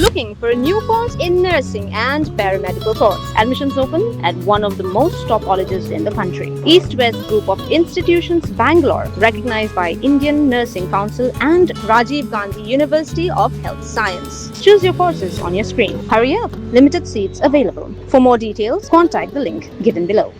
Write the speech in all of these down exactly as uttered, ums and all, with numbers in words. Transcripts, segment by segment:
Looking for a new course in nursing and paramedical course? Admissions open at one of the most top colleges in the country. East West Group of Institutions, Bangalore, recognized by Indian Nursing Council and Rajiv Gandhi University of Health Science. Choose your courses on your screen. Hurry up, limited seats available. For more details, contact the link given below.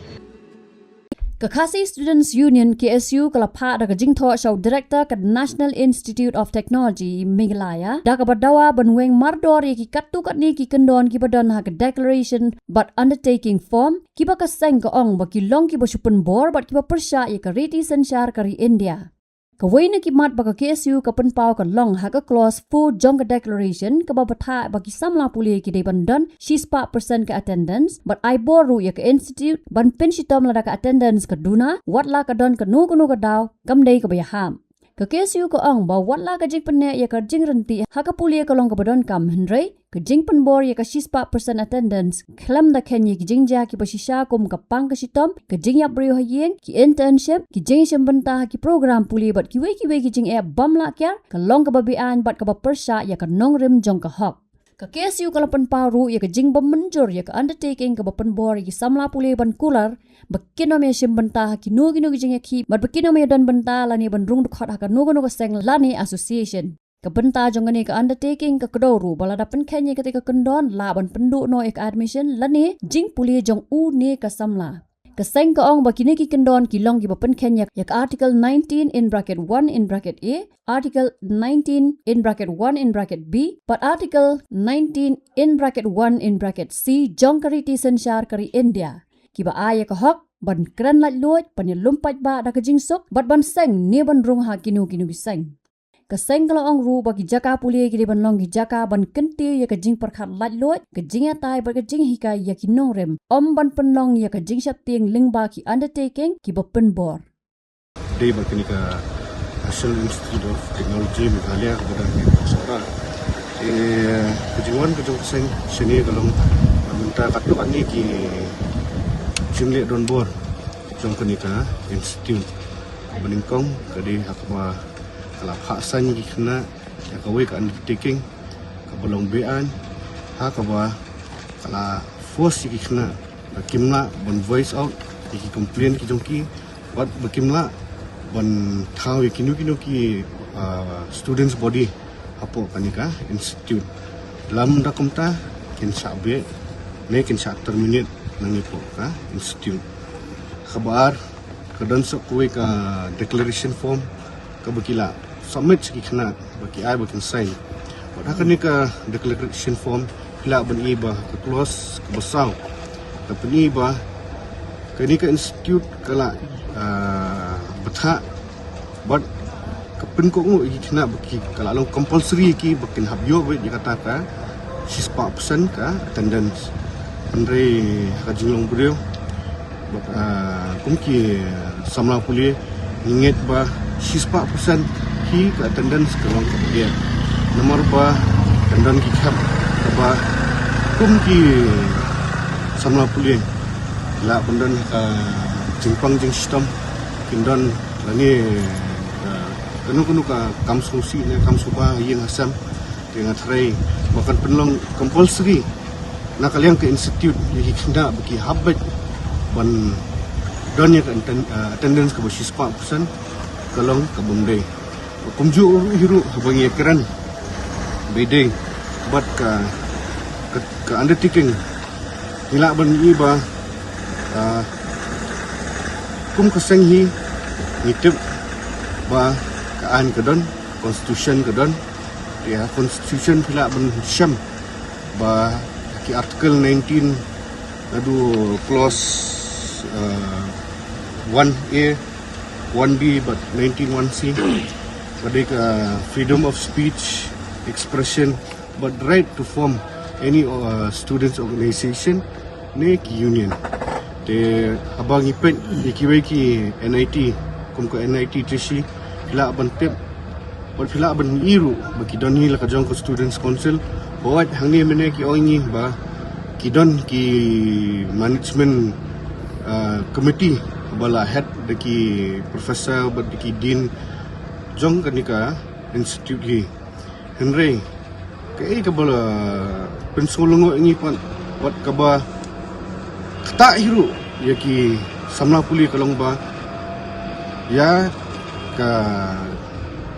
Ka Khasi Students Union, K S U, ka la phah da ka jingthoh sha u Director ka National Institute of Technology Meghalaya da kaba dawa ban weng mardor ïa ki katto katne ki kyndon kiba don ha ka declaration bad undertaking form, kiba ka seng ka ong ba ki long kiba shu pynbor bad kiba pyrshah ïa ka riti synshar ka ri India. Kawei na ki mat ba ka K S U ka pynpaw ka long ha ka clause four jong ka declaration, kaba bthah ba ki samla pule ki dei ban don shispah percent ka attendance, bad ai bor ruh ïa ka institute ban pynshitom lada ka attendance ka duna, wat la ka don kano kano ka daw kam dei kaba ïahap. Ka K S U ka ong ba wat la ka jingpynneh ïa ka jingryntih ha ka pule ka long kaba donkam, hynrei ka jingpynbor ïa ka shispah percent attendance khlem da kheiñ ïa ki jingjia kiba shisha kum ka pang ka shitom, ka jingïap briew ha ïing, ki internship, ki jingshim bynta ha ki program pule bad kiwei kiwei ki jingeh bym lah kiar, ka long kaba beaiñ bad kaba pyrshah ïa ka nongrim jong ka hok. Ka K S U ka la pynpaw ruh ïa ka jingbym mynjur ïa ka undertaking kaba pynbor ïa ki samla pule ban kular ba kin ym ïashim bynta ha kino kino ki jingïakhih bad ba kin ym ïadon bynta lane ban rung dkhot ha kano kano ka seng lane association. Ka bynta jong kane ka undertaking ka kdew ruh ba lada pynkheiñ ïa kata ka kyndon, lah ban pynduh noh ïa ka admission lane jingpule jong u ne ka samla. Ka seng ka ong ba kine ki kyndon ki long kiba pynkheiñ ïa ka Article nineteen in bracket one in bracket A, Article nineteen in bracket one in bracket B, bad Article nineteen in bracket one in bracket C jong ka riti synshar ka ri India, kiba ai ïa ka hok ban kren laitluid, ban ïalum paidbah da ka jingsuk bad ban seng ne ban rung ha kino kino ki seng. Ka seng ka la ong ruh ba ki jaka pule ki dei ban long ki jaka ban kyntiew ïa ka jingpyrkhat laitluid, ka jingïatai bad ka jinghikai ïa ki nongrim, ym ban pynlong ïa ka jingsheptieng lyngba ki undertaking kiba pynbor. Dei ba kane ka National Institute of Technology Meghalaya kaba dang Sohra. Eh, ka jingwan ka jong ka seng shane ka long mynta katto katne ki jingïaleh donbor jong kane ka institute. Kaba nyngkong ka dei ha kaba ka la phah saiñ ïa ki khynnah ïa kawei ka undertaking kaba long beaiñ, ha kaba ka la force ïa ki khynnah ba kim lah ban voice out ïa ki complaint ki jong ki, bad ba kim lah ban thaw ïa kino kino ki, ah, students body hapoh kane ka institute. Lymda kumta kin shah beh ne kin shah terminate nangne hapoh ka institute. Kaba ar, ka don sa kawei ka declaration form kaba ki la submit sha ki khynnah ba ki ai ba kin sign. Bad ha kane ka declaration form phi lah ban i ba ka clause kaba saw ka pyni ba kane ka institute ka la, ah, bthah bad ka pynkohnguh ïa ki khynnah ba ki, ka la long compulsory ïa ki ba kin hap ïoh beit ïa kata ka shispah percent ka attendance. Hynrei ha ka jinglong briew bad, ah, kum ki samla pule ngi ngeit ba shispah percent hi ka attendance ka long kaba biang. Namar ba kan don ki khep kaba kum ki samla pule lah ban don ka jingpang jingshitom, kin don lane, ah, kano kano ka kam sngewsih ne kam sngewbha ha ïing ha sem. Te nga tharai ba kan pynlong compulsory na ka liang ka institute ïa ki khynnah ba ki hap beit ban don ïa ka atten-, ah, attendance kaba shispah percent, ka long kabym dei. Kumjuh ruh hi ruh haba ngi ïakren ba ïadei bad ka, ka, ka undertaking, ngi lah ban i ba, ah, kum ka seng hi ngi tip ba ka aiñ ka don, constitution ka don. Te ha constitution phi lah ban shem ba ki article nineteen naduh clause, ah, one A, one B bad nineteen one C, ba dei ka freedom of speech, expression bad right to form any, uh, students organization ne ki union. Te haba ngi peit ïa kiwei ki N I T, kum ka N I T Trichy, phi lah ban tip bad phi lah ban i ruh ba ki don hi la ka jong ka Students Council. Ba wat hangne mynne ki ong ïa ngi ba ki don ki management, uh, committee ba la head da ki professor bad da ki dean jong kane ka institute hi. Hynrei Kaei kaba la pynsngewlyngngoh ïa ngi pat, wat kaba ktah hi ruh ïa ki samla pule ka long ba ïa ka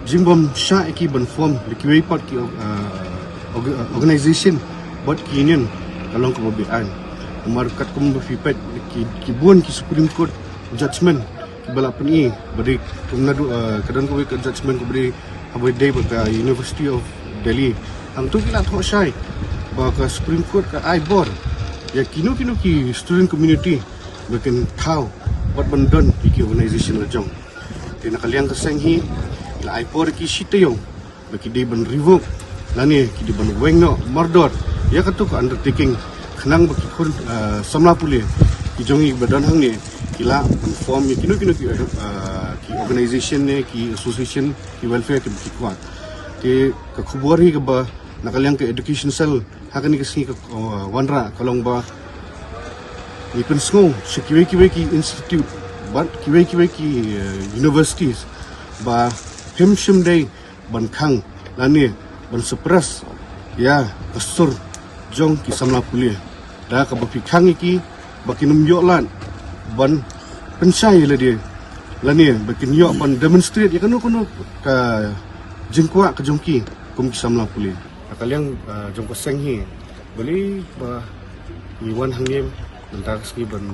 jingbym shah ïa ki ban form da kiwei pat ki, uh, org-, uh, organization bad ki union ka long kaba beaiñ. Namar katkum ba phi peit ki, ki bun ki Supreme Court judgment kiba la pyni, ba dei kum naduh, uh, ka don kawei ka judgment kaba dei haba dei bad ka University of Delhi. Hangto ki la thoh shai ba ka Supreme Court ka ai bor ïa kino kino ki student community ba kin thaw bad ban don ïa ki organization la jong. Te na ka liang ka seng hi la ai por ïa ki shi taïew ba ki dei ban revoke lane ki dei ban weng noh mardor ïa kato ka undertaking, khnang ba ki khun, uh, samla pule ki jong ngi ba don hangne ki lah ban form ïa kino kino ki, uh, ki organization ne ki association, ki welfare kiba ki kwah. Te ka khubor hi kaba na ka liang ka education cell ha kane ka sngi ka, uh, wanrah ka long ba ngi pynsngew sha kiwei kiwei ki institute bad kiwei kiwei ki, uh, universities ba phim shym dei ban khang lane ban suppress ïa ka sur jong ki samla pule. Da kaba phi khang ïa ki ba kin ym ïoh lad ban pynshai ïa lade lane ba kin ïoh ban demonstrate ïa kano kano ka jingkwah ka jong ki kum ki samla pule. Na ka liang, uh, jong ka seng hi, balei ba ngi wan hangne mynta ka sngi ban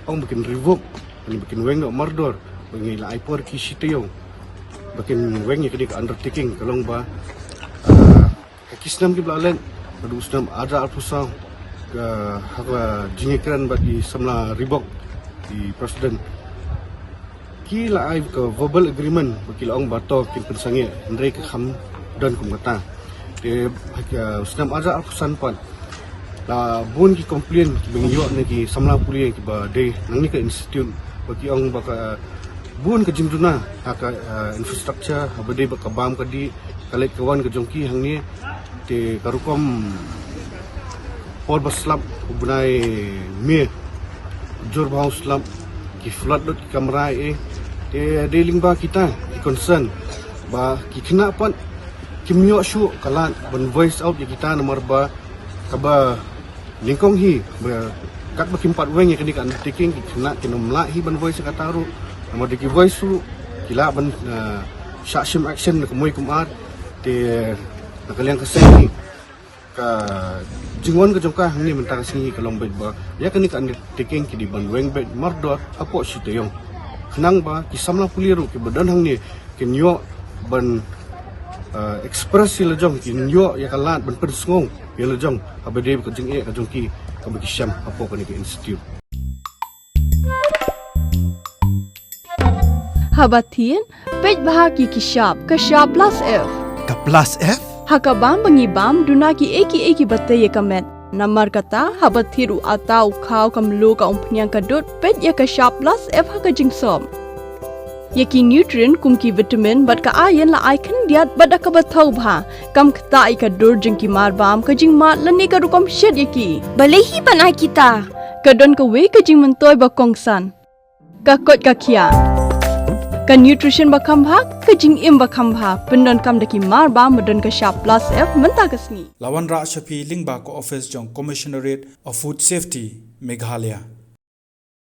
ong ba kin revoke, ban, ba kin weng noh mardor, ba ngi la ai por ki shi taïew ba kin weng ïa kane ka undertaking ka long ba, uh, ha ki snem kiba la leit, naduh u snem arhajar arphew saw, ka, ha ka jingïakren bad i samla Reebok, i president, ki la ai ka verbal agreement ba ki la ong ba to kin pynsangeh, hynrei ka kham don kum kata. Te ha ka snem arhajar arphew san pat la bun ki complain kiba ngi ïoh na ki samla pule kiba dei nangne ka institute, ba ki ong ba ka bun ka jingduna ha ka, uh, infrastructure, haba dei ba ka bam ka dih, ka leit ka wan ka jong ki hangne. Te ka rukom por ba slap u bnai May, jur bha u slap, ki flood lut ki kamra eh. Te dei lyngba kita ki concern ba ki khynnah pat kim ïoh shuh ka lad ban voice out ïa kita, namar ba kaba nyngkong hi ba katba kim pat weng ïa kane ka undertaking ki khynnah kin ym lah hi ban voice ïa kata ruh. Namar da ki voice ruh ki lah ban, uh, shah shim action na ka mui kum ar. Te na ka liang ka seng hi, ka jingwan ka jong ka hangne mynta ka sngi ka long beit ba ïa kane ka undertaking ki dei ban weng beit mardor hapoh shi taïew, khnang ba ki samla pule ruh kiba don hangne kin ïoh ban, uh, express ïa la jong, kin ïoh ïa ka lad ban pynsngew ïa la jong haba dei ka jingeh ka jong ki kaba ki shem hapoh kane ka institute. Haba thied, peit bha ki ki shap, ka shap plus F. Ka plus F? Ha ka bam ba ngi bam, duna kiei kiei kiba tei ïa ka met. Namar kata, haba thied u atta u khaw, ka mluh, ka umphniang, ka dud, peit ïa ka shap plus F ha ka jingsop. Ïa ki nutrient kum ki vitamin bad ka iron la ai khyndiat bad da kaba thaw bha, kam ktah ïa ka dur jong ki mar bam, ka jingmad lane ka rukom shet ïa ki. Balei hi ban ai kita? Ka don kawei ka jingmyntoi ba kongsan. Ka koit ka khiah. Ka nutrition ba kham bha, ka jingim ba kham bha, pyndonkam da ki mar bam ba don ka shap plus F mynta ka sngi. La wanrah sha phi lyngba ka office jong Commissionerate of Food Safety, Meghalaya.